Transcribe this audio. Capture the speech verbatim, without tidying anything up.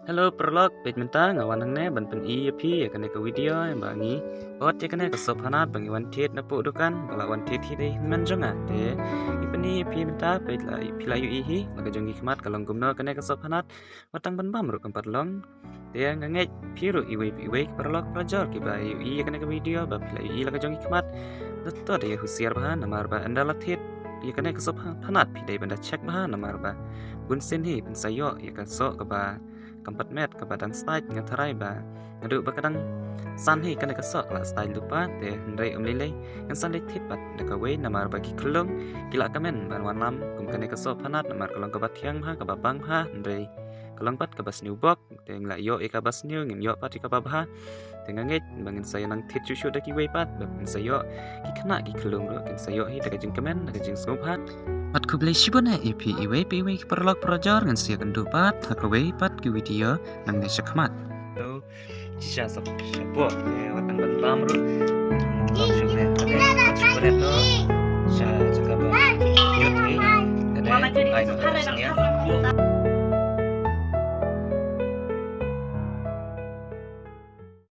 Hello paralok, peit mynta nga wan hangne ban pyni ïa phi ïa kane ka video ba ngi ot ïa kane ka sohphanat ba ngi wan thied napoh dukan, ba la wan thied hi dei hynmen jong nga. Te ngi pyni ïa phi mynta, peit la phi la ïohi hi, la ka jong ngi khmat ka long kumno kane ka sohphanat. Wat tang ban bam ruh kam pat long. Te nga ngeit phi ruh iwei pa iwei ki paralok parajor kiba ïohi ïa kane ka video ba phi la ïohi la ka jong ngi khmat. Da to da ïa husiar bha namar ba ynda la thied ïa kane ka sohphanat phi dei ban da check bha namar ba bun sien hi phin sa ïoh ïa ka soh kaba kam pat met kaba dang stait. Nga tharai ba naduh ba ka dang san hi kane ka soh ka la stait lypa, te hynrei ym lei lei ngan sa leit thied pat da kawei namar ba ki khyllung ki la kmen ban wanlam kum kane ka sohphanat namar ka long kaba thiang bha, kaba bang bha, hynrei ka long pat kaba sniew bok. Te ngi la ïoh ïa kaba sniew, ngim ïoh pat ïa kaba bha. Te nga ngeit ba ngin sa ïa nang thied shuh shuh da kiwei pat ba ngin sa ïoh ki khynnah ki khyllung ruh kin sa ïoh hi da ka jingkmen, da ka jingsngewbha. Bad khublei shibun eh ïa phi iwei pa iwei ki paralok parajor, ngan sa ïakynduh pat ha kawei pat ki video nangne shakhmat. Shisha sap sha bok, eh, wat tang ban bam ruh. Bam shuh ne, ne, bam shuh ne, no. Sha, sha kaba. Yut ni. Kane, ai, no, shisha.